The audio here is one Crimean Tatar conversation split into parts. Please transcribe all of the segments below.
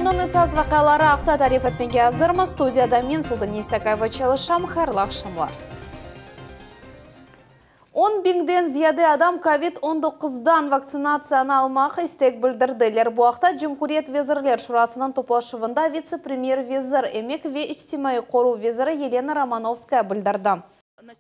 Künniñ esas vaqiaları aqta tarif etmege azırmız. Studiyada men, Sultaniye İstakayeva, çalışam. Hayırlı aqşamlar. On biñden ziyade adam kovid 19-dan vaktsinatsiyanı almaq istek bildirdiler. Bu aqta Cumhuriyet Vezirler Şurasınıñ toplaşuvında vitse-premyer-vezir, emek ve içtimaiy qoruv veziri Yelena Romanovskaya bildirdi.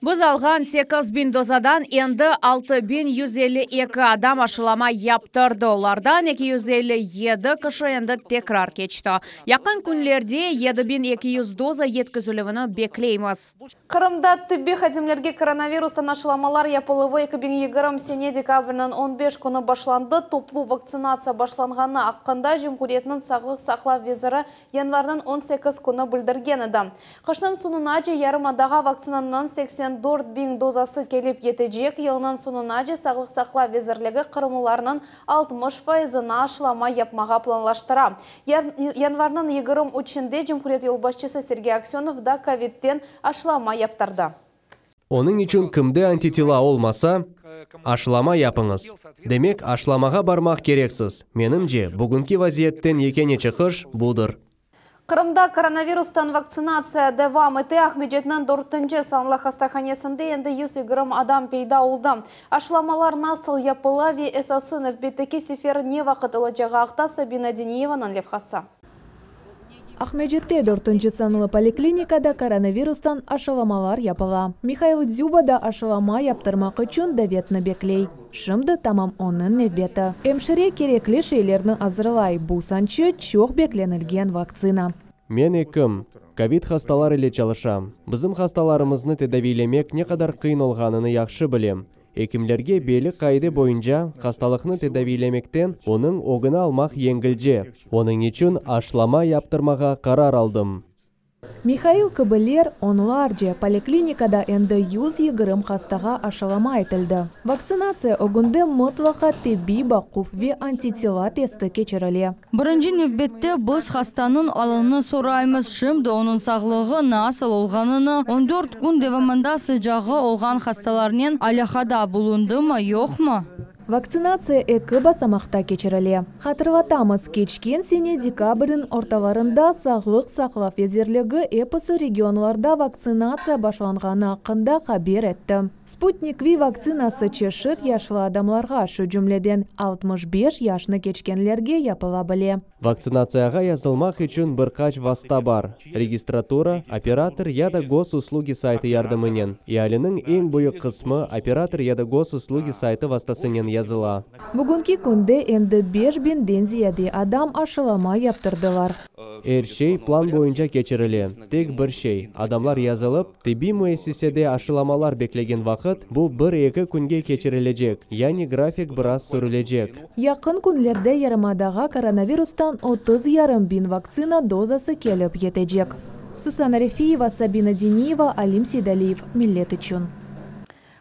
Biz alğan 8000 dozadan endi 6152 adam aşılama yaptırdı, olardan 257 kişi endi tekrar keçti. Yaqın künlerde 7200 doza yetkizilüvini bekleymiz. Qırımda tibbiy hadimlerge koronavirustan aşılamalar yapıluvı 2020 sene dekabrniñ 15 künü başlandı. Toplu vaktsinatsiya başlanğanı aqqında cumhuriyetniñ sağlıq saqlav veziri yanvarnıñ 18 künü bildirgen edi. Qışnıñ soñunace yarımadağa vaktsinanıñ 84 biñ dozası kelip yetecek. Yılnıñ soñunace Sağlıq saqlav vezirligi qırımlılarnıñ 60 fayızına aşılama yapmağa planlaştıra. Yanvarnıñ 23-inde Cumhuriyet yolbaşçısı Sergey Aksenov da kovидten aşılama yaptırdı. Onıñ içün kimde antitela olmasa, aşılama yapıñız. Demek, aşılamağa barmaq kereksiz. Menimce, bugünki vaziyetten yekâne çıqış budır. Qırımda koronavirustan vaktsinatsiya devam ete. Aqmescitniñ 4 sanlı hastahanesinde endi 120 adam peyda oldı. Aşılamalar nasıl yapıla ve esası nevbetteki sefer ne vaqıt olacağı aqta Sabina Diniyevanıñ levhası. Aqmescitte 4 sanlı poliklinikada koronavirustan aşılamalar yapıla. Mihail Dzюба da aşılama yaptırmaq içün davetni bekley. Şimdi tamam onıñ nevbeti. Emşire kerekli şeylerni azırlay. Bu sançı çoq beklenilgen vaktsina. Men ekim, kovid hastalar ile çalışam. Bizim hastalarımıznı tedaviylemek ne qadar qıyın olğanını yahşı bilem. Ekimlerge belli qaide boyunca hastalıqnı tedaviylemekten onıñ ögüni almaq yengilce. Onıñ içün aşılama yaptırmağa qarar aldım. Mihail kibiler onlarca poliklinikada endi 120 hastağa aşılama etildi. Vaktsinatsiya ögünde mıtlaqa tibbiy baquv ve antitela testi keçirile. Birinci nevbette biz hastanıñ alını soraymız. Şimdi onıñ sağlığı nasıl olğanını, 14 kün devamında sıcağı olğan hastalarnen alâqada bulundımı, yoqmı? Vaktsinatsiya eki basamaqta keçirile. Hatırlatamız, keçken sene dekabrniñ ortalarında Sağlıq saqlav vezirligi episi regionlarda vaktsinatsiya başlanğanı aqqında haber etti. Sputnik V vaktsinası çeşit yaşlı adamlarğa, şu cümleden 65 yaşnı keçkenlerge yapıla bile. Vaktsinatsiyağa yazılmaq içün bir qaç vasta bar. Registratura, operator ya da Gosuslugi saytı yardımınen. Ealiniñ eñ büyük qısmı operator ya da Gosuslugi saytı vastasınen yazıla. Bugünki künde endi 5000-den ziyade adam aşılama yaptırdılar. Er şey plan boyunca keçirile. Tek bir şey, adamlar yazılıp, tibbiy müessisede aşılamalar beklegen vaqıt, bu bir-eki künge keçirilecek, yani grafik biraz sürülecek. Yaqın künlerde yarımadağa koronavirustan 30,5 biñ vaktsina dozası kelip yetecek. Susana Refiyeva, Sabina Diniyeva, Alim Seydaliyev. Millet içün.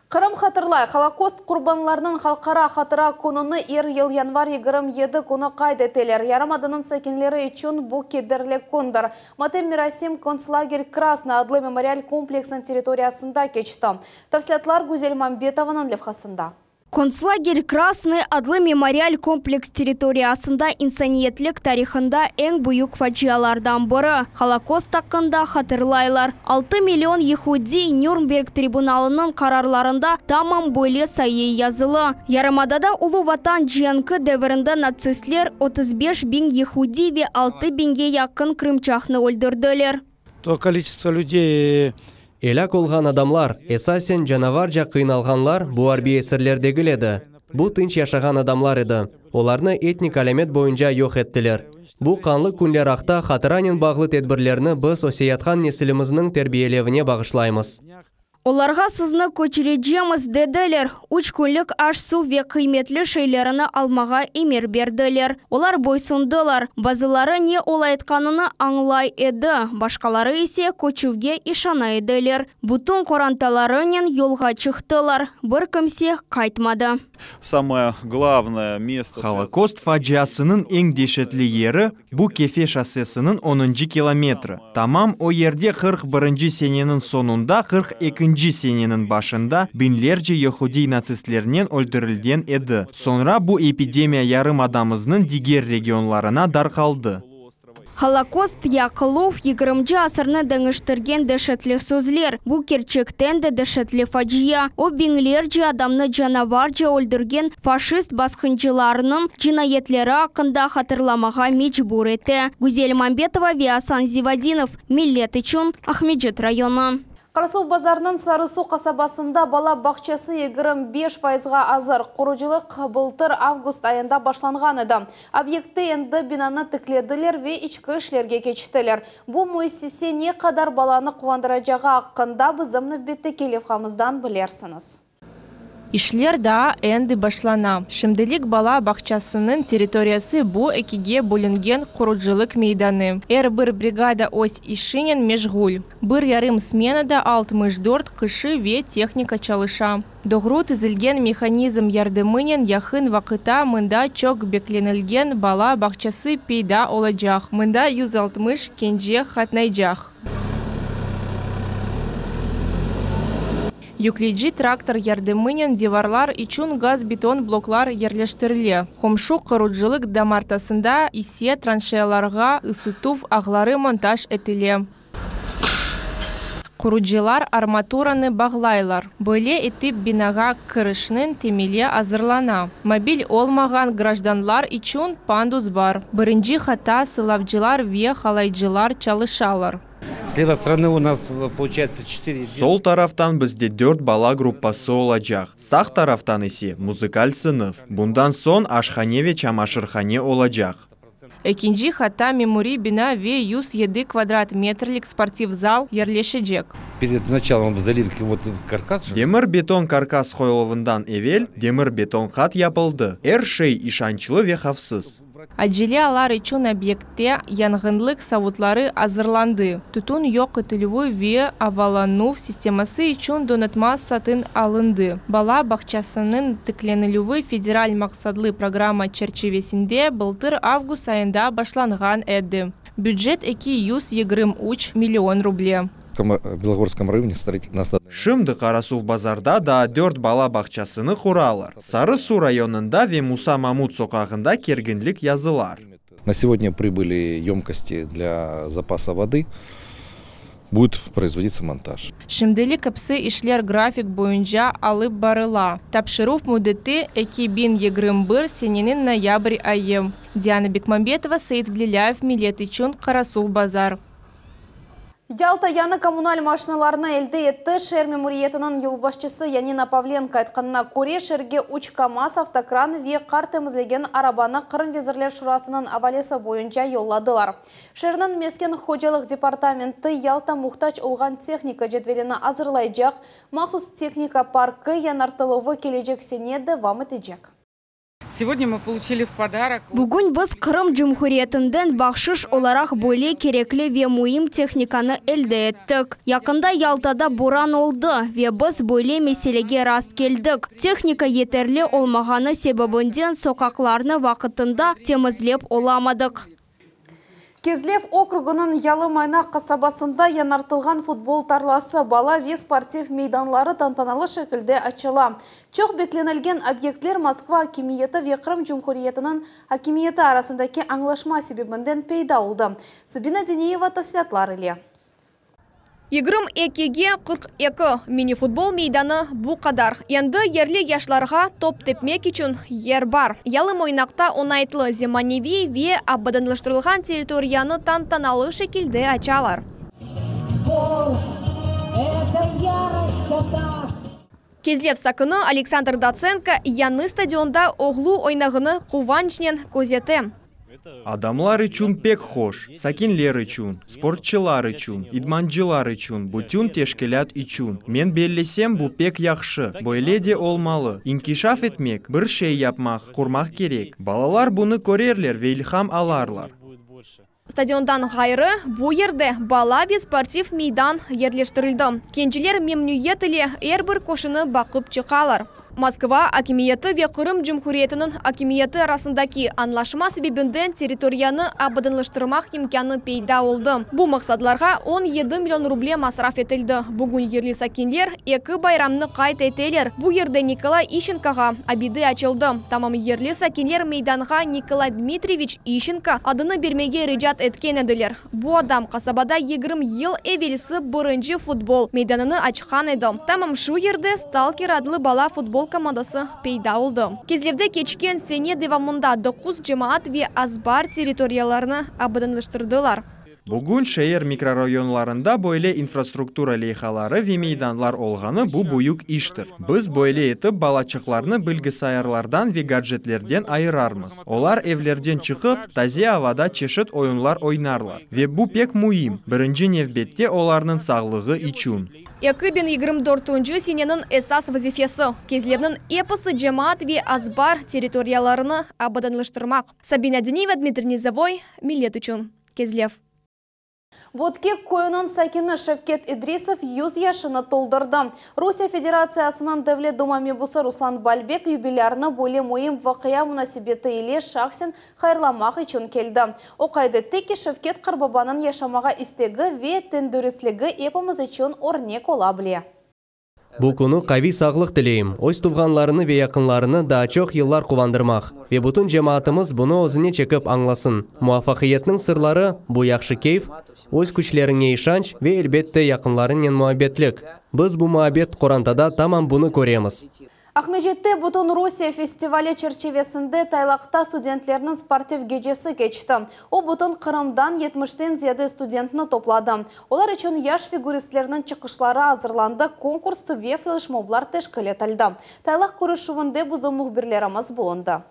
Qırım hatırlay, Holokost qurbanlarınıñ halqara hatıra kününi er yıl yanvar 27 künü qayd eteler. Yarımadanıñ sakinleri içün bu kederli kündir. Matem merasim Kontslager Krasnıy adlı memorial kompleksiniñ territoriyasında keçti. Tafsilâtlar Güzel Mambetovanıñ levhasında. Kontslager Krasnıy adlı memorial kompleks territoriyasında insaniyetlik tarihında eñ büyük facialardan biri Holokost aqqında hatırlaylar. 6 million yehudiy Nürnberg tribunalınıñ qararlarında tamam böyle sayı yazılı. Yarımadada Ulu Vatan cenki devrinde natsistler 35 biñ yehudiy ve 6 biñge yaqın qırımçaqnı öldürdiler. То количество людей Elâk olğan adamlar, esasen canavarca qıynalğanlar bu arbiy esirler degil edi. Bu tınç yaşağan adamlar edi. Olarnı etnik alâmet boyunca yoq ettiler. Bu qanlı künler aqta hatıranen bağlı tedbirlerni biz öseyatqan nesilimizniñ terbiyelevine bağışlaymız. Olarğa sizni köçürecekmiz dediler. 3 künlük aş suv ve qıymetli şeylerini almağa emir berdiler. Olar boysundılar. Bazıları ne olayatqanını añlay edi, başqaları ise köçüvge işana ediler. Bütün qorantalarınen yolğa çıqtılar. Bir kimse qaytmadı. Самое главное место. Holokost faciasınıñ eñ deşetli yeri bu Kefe şossesiniñ 10 kilometri. Tamam o yerde 41 seneniñ soñunda 42 seneniñ başında biñlerce yehudiy natsistlernen öldürilgen edi. Soñra bu epidemiya yarımadamıznıñ diger regionlarına darqaldı. Holokost, yaqıluv, yigirminci asırnı deñiştirgen deşetli sözler. Bu kerçekten de deşetli facia. O, biñlerce adamnı canavarca öldürgen faşist basqıncılarınıñ cinayetleri aqqında hatırlamağa mecbur ete. Güzel Mambetova ve Asan Zivadinov, Millet içün, Aqmescit rayonı. Qarasuvbazarnıñ Sarı-Su qasabasında bala bağçası 25 fayızğa azır. Qurucılıq bıltır avgust ayında başlanğan edi. Obyektte endi binanı tiklediler ve içki işlerge keçtiler. Bu müessise ne qadar balanı quvandıracağı aqqında bizim nevbetteki levhamızdan bilersiñiz. İşler daa endi başlana. Şimdilik bala bağçasınıñ territoriyası bu ekige bölüngen qurucılıq meydanı. Er bir brigada öz işinen meşğul. Bir yarım smenada 64 kişi ve tehnika çalışa. Doğru tizilgen mehanizm yardımınen yaqın vaqıtta mında çoq beklenilgen bala bağçası peyda olacaq. Mında 160 kence qatnaycaq. Yükleyici traktor yardımınen divarlar içün gaz-beton bloklar yerleştirile. Qomşu qurucılıq damartasında ise tranşeyalarğa ısıtuv ağları montaj etile. Qurucılar armaturanı bağlaylar. Böyle etip binağa kirişniñ temeli azırlana. Mobil olmağan grajdanlar içün pandus bar. Birinci qatta sılavcılar ve qalaycılar çalışalar. С левой стороны у нас получается 4 Sol taraftan bizde dört bala gruppası olacaq. Sağ taraftan ise muzıkal sınıf. Bundan soñ aşhane ve çamaşırhane olacaq. Ekinci qatta memuriy bina ve 107 kvadrat metrlik sportiv zal yerleşecek. Перед началом заливки вот каркас. Demir beton karkas qoyuluvından evel demir beton qat yapıldı. Er şey işançlı ve havfsız. Acele allar içün obyektte yanğınlıq savutları azırlandı. Tütün yoq etilüvi ve avalanuv sisteması içün donatma satın alındı. Bala bağçasınıñ tiklenilüvi federal maqsatlı programma çerçivesinde bıltır avgust ayında başlanğan edi. Bücet 223 million ruble. В Белогорском районе Şimdi Qarasuvbazarda daa dört bala bağçasını quralar. Sarı-Su rayonında ve Musa Mamut soqağında kerginlik yazılar. На сегодня прибыли емкости для запаса воды. Будет производиться монтаж. Şimdilik episi işler grafik boyunca alıp barıla. Tapşıruv müddeti 2021 seneniñ noyabr ayı. Diana Bekmambetova, Seit Blilâyev, Millet içün Qarasuvbazar. Yalta yañı kommunal maşinalarını elde etti. Şeer memuriyetiniñ yolbaşçısı Yanina Pavlenko aytqanına köre, şeerge 3 KAMAZ, avtokran ve qar temizlegen arabanı Qırım Vezirler Şurasınıñ avalesi boyunca yolladılar. Şeerniñ mesken hocalıq departamenti Yalta muhtac olğan tehnika cedvelini azırlaycaq. Mahsus tehnika parkı yañartıluvı kelecek sene devam etecek. Сегодня мы получили в подарок Bugün biz Qırım Cumhuriyetinden bahşış olaraq böyle kerekli ve müim tehnikanı elde ettik. Yaqında Yaltada boran oldı ve biz böyle meselege rast keldik. Tehnika yeterli olmağanı sebebinden soqaqlarnı vaqtında temizlep olamadıq. Kezlev okrugınıñ Yalı Moynaq qasabasında yañartılğan futbol tarlası, bala ve sportiv meydanları tantanalı şekilde açıla. Çoq beklenilgen obyektler Moskva akimiyeti ve Qırım Cumhuriyetiniñ akimiyeti arasındaki añlaşma sebebinden peyda oldı. Sabina Diniyeva tafsilâtlar ile. 22-ge 42 mini futbol meydanı bu qadar. Endi yerli yaşlarğa top tepmek içün yer bar. Yalı Moynaqta oñaytlı zemaneviy ve abadanlaştırılğan territoriyanı tantanalı şekilde açalar. Спорт – это ярость атак. Kezlev sakini Aleksandr Datsenko yañı stadionda oğlu oynağanını quvançnen közete. Adamlar içün pek hoş, sakinler içün, sportçılar içün, idmancılar içün, bütün teşkilât içün. Men bellesem, bu pek yahşı, böyle de olmalı. İnkişaf etmek, bir şey yapmaq, qurmaq kerek. Balalar bunı körerler ve ilham alırlar. Stadiondan ğayrı bu yerde bala ve sportiv meydan yerleştirildi. Gençler memnüniyet ile er bir köşeni baqıp çıqalar. Moskva akimiyeti ve Qırım Cumhuriyetiniñ akimiyeti arasındaki añlaşma sebebinden territoriyanı abadanlaştırmaq imkânı peyda oldı. Bu maqsadlarğa 17 million ruble masraf etildi. Bugün yerli sakinler eki bayramnı qayd eteler. Bu yerde Nikolay İşçenkoğa abide açıldı. Tamam yerli sakinler meydanğa Nikolay Dmitriyeviç İşçenko adını bermege rica etken ediler. Bu adam qasabada 20 yıl evelsi birinci futbol meydanını açqan edi. Tamam şu yerde Stalker adlı bala futbol komandası peyda oldı. Kezlevde keçken sene devamında 9 cemaat ve azbar territoriyalarını abadanlaştırdılar. Bugün şeer mikrorayonlarında böyle infrastruktura leyhaları ve meydanlar olğanı bu büyük iştir. Biz böyle etip balaçıqlarnı bilgisayarlardan ve gadjetlerden ayırarmız. Olar evlerden çıqıp, taze avada çeşit oyunlar oynarlar. Ve bu pek müim, birinci nevbette olarnıñ sağlığı içün. 2024 seneniñ esas vazifesi Kezlevniñ episi cemaat ve azbar territoriyalarını abadanlaştırmaq. Sabina Diniyeva, Dmitriy Nizovoy, Millet içün. Kezlev. Bötki köyüniñ sakini Şevket İdrisov 100 yaşını toldurdı. Rusiye Federatsiyasınıñ Devlet Duma mebusı Ruslan Balbek yubilârnı böyle müim vaqia munasebeti ile şahsen hayırlamaq içün keldi. O qayd etti ki, Şevket qartbabanıñ yaşamağa istegi ve tendüristligi epimiz içün örnek ola bile. Bu künü qaviy sağlıq tileyim, öz tuvğanlarını ve yaqınlarını daa çoq yıllar quvandırmaq. Ve bütün cemaatımız bunı özüne çekip añlasın, muvafaqiyetniñ sırları, bu yahşı keyf, öz küçleriñe işanç ve, elbette, yaqınlarıñnen muabbetlik. Biz bu muabbet qorantada tamam bunı köremiz. Aqmescitte Bütün Rusiye festivali çerçivesinde Taylaqta studentlerniñ sportiv gecesi keçti. O, bütün Qırımdan yetmişten ziyade studentni topladı. Olar içün yaş figuristlerniñ çıqışları azırlandı, konkurs ve fleşmoblar teşkil etildi. Taylaq körüşüvinde bizim mühbirlerimiz bulundı.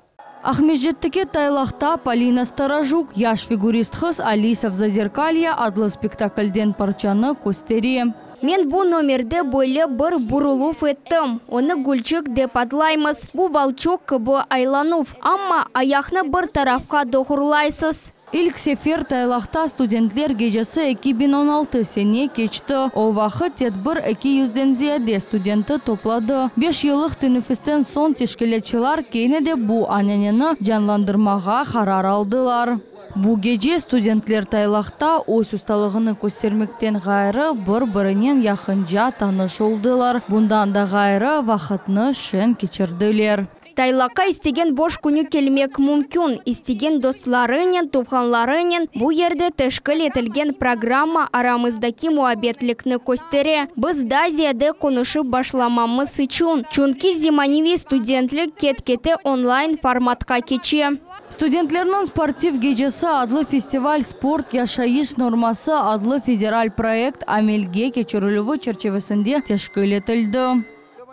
Aqmescitteki Taylaqta Polina Storojuk yaş figurist qız Alisa v Zazerkalye adlı spektaklden parçanı köstere. Men bu nomerde böyle bir buruluv ettim, onı gülçik dep adlaymız, bu volçok kibi aylanuv, amma ayaqnı bir tarafqa doğrulaysız. İlk sefer Taylaqta studentler gecesi 2016 sene keçti. O vaqıt tedbir 200-den ziyade studenti topladı. Beş yıllıq teneffüsten soñ teşkilâtçılar kene de bu ananeni canlandırmağa qarar aldılar. Bu gece studentler Taylaqta öz ustalığını köstermekten ğayrı bir-birinen yaqınca tanış oldılar. Bundan da ğayrı vaqıtnı şeñ keçirdiler. Taylaqqa istegen boş künü kelmek mümkün, istegen dostlarınen, tuvğanlarınen. Bu yerde teşkil etilgen programma aramızdaki muabbetlikni köstere. Biz daa ziyade qonuşıp başlamamız içün, çünki zemaneviy studentlik ket-kete online formatqa keçe. Studentlerniñ sportiv gecesi adlı festival Sport yaşayış norması adlı federal proyekt amelge keçirilüvi çerçivesinde teşkil etildi.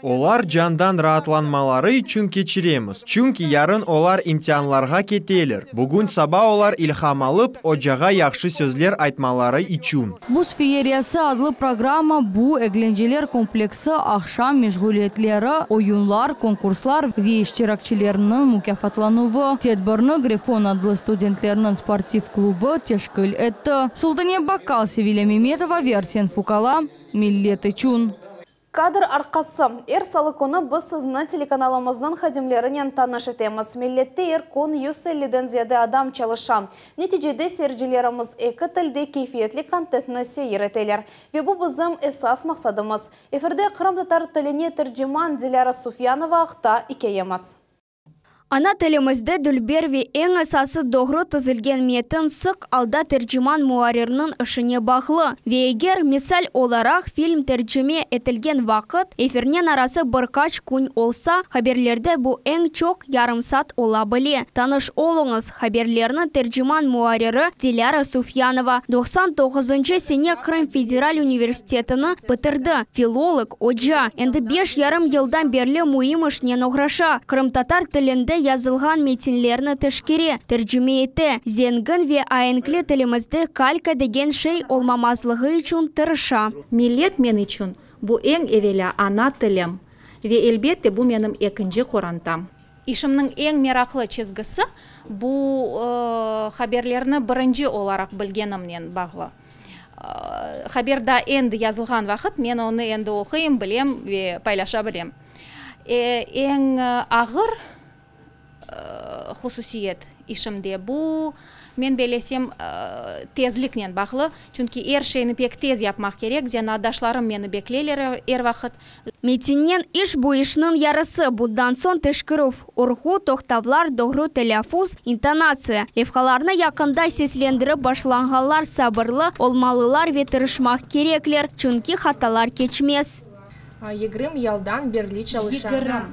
Olar candan raatlanmaları içün keçiremiz, çünki yarın olar imtianlarğa keteler. Bugün saba olar ilham alıp, ocağa yahşı sözler aytmaları içün. Buz feeriyası adlı programma bu eglenceler kompleksi, aqşam meşğuliyetleri, oyunlar, konkurslar ve iştirakçilerniñ mukâfatlanuvı. Tedbirni Grifon adlı studentlerniñ sportiv klubı teşkil etti. Sultane Bakkal, Sevilâ Memetova ve Arsen Fukala, Millet içün. Kadr arqası. Er salı künü biz sizni telekanalımıznıñ hadimlerinen tanış etemiz. Millette er kün 150-den ziyade adam çalışa. Neticede seyircilerimiz eki tilde keyfiyetli kontentni seyir eteler. Ve bu bizim esas maqsadımız. Efirde qırımtatar tiline terciman Dilâra Sufyanova aqta ikâyemiz. Ana tilimizde dülber ve eñ esası doğru tizilgen metin sıq alda terciman muarrirniñ işine bağlı. Ve eger, misal olaraq, film tercime etilgen vaqıt efirnen arası bir qaç kün olsa, haberlerde bu eñ çoq yarım saat ola bile. Tanış oluñız, haberlerniñ terciman muarriri Dilâra Sufyanova, 99-ncı sene Qırım federal universitetini bitirdi, filolog, oca, endi beş yarım yıldan berli müim işnen oğraşa, qırımtatar tilinde yazılğan metinlerni teşkere, tercime ete, zengin ve aenkli tilimizde kalka degen şey olmamazlığı içün tırışa. Millet men içün, bu eñ evelâ ana tilim ve, elbette, bu menim ekinci qorantam. İşimniñ eñ meraqlı çizgisi, bu haberlerni birinci olaraq bilgenimnen bağlı. Haber daa endi yazılğan vaqıt, men onı endi oquyım, bilem ve paylaşa bilem. Eñ ağır hususiyet işimde bu, men bellesem, tezliknen bağlı. Çünki er şeyni pek tez yapmaq kerek, zenaatdaşlarım meni bekleyler er vaqıt. Metinnen iş bu işniñ yarısı, bundan soñ teşkerüv, urğu, toqtavlar, doğru telâffuz, intonatsiya. Levhalarnı yaqında seslendirip başlanğanlar sabırlı olmalılar ve tırışmaq kerekler, çünki hatalar keçmez. Yigirmi yıldan berli çalışam. Yigirmi,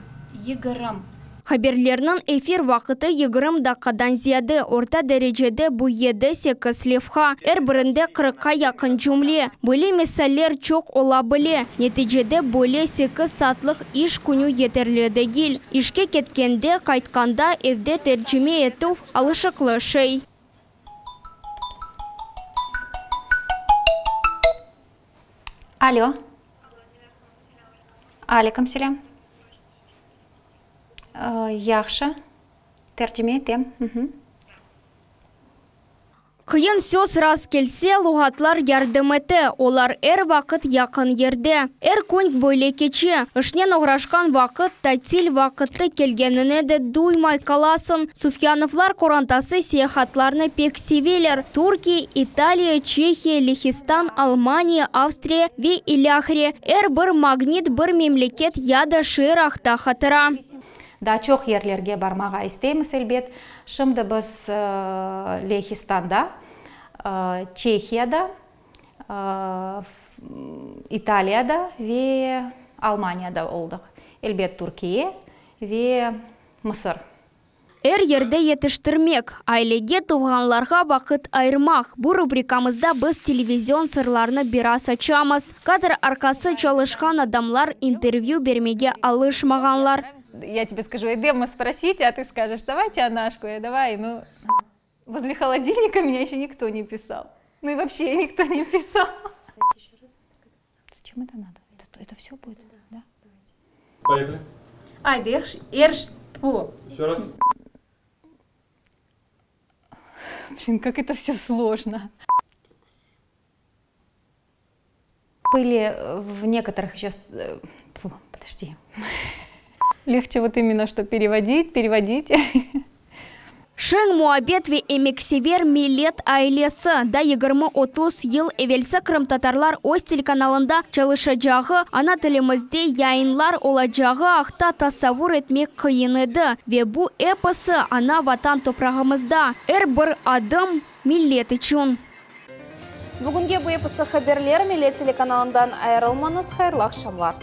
yigirmi. Haberlerniñ efir vaqıtı 20 daqqadan ziyade, orta derecede bu yedi-sekiz levha, er birinde qırqqa yaqın cümle. Böyle misaller çoq ola bile. Neticede böyle sekiz saatlıq iş künü yeterli degil. İşke ketkende, qaytqanda, evde tercime etüv, alışıqlı şey. Alo. Aleyküm selâm. Yahşı. Tercime etem. Qıyın söz rast kelse, luğatlar yardım ete, olar er vaqıt yaqın yerde. Er kün böyle keçe. İşnen oğraşqan vaqıt, tatil vaqıtı kelgenini de duymay qalasıñ. Sufyanovlar qorantası seyahatlarnı pek seveler, Türkiye, İtaliya, Çehiya, Lehistan, Almaniya, Avstriya ve ilâhre. Er bir magnit bir memleket ya da şeer aqta hatıra. Daa çoq yerlerge barmağa isteymiz, elbet. Şimdi biz Lehistanda, Çehiyada, İtaliyada ve Almaniyada oldıq. Elbet, Türkiye ve Mısır. Er yerde yetiştirmek, ailege, tuvğanlarğa vaqıt ayırmaq, bu rubrikamızda biz televizion sırlarını biraz açamız. Kadr arqası çalışqan adamlar intervyü bermege alışmağanlar. Я тебе скажу, Эдема спросить, а ты скажешь, давайте Анашку, я давай, ну. Возле холодильника меня еще никто не писал. Ну и вообще никто не писал. Зачем это надо? Это, это все будет, да? Поехали. Ай, да erş, erş, фу. Еще раз. Блин, как это все сложно. Были в некоторых еще... Фу, подожди. Легче вот именно что переводить, переводить. Şeñ muabbet ve emeksever Millet ailesi daa 20-30 yıl evelsi qırımtatarlar öz telekanalında çalışacağı, ana tilimizde yayınlar olacağı aqta tasavvur etmek qıyın edi. Ve bu episi ana vatan toprağımızda. Er bir adım millet içün. Bugünge bu episi haberler Millet telekanalından ayırılmañız hayırlı aqşamlar.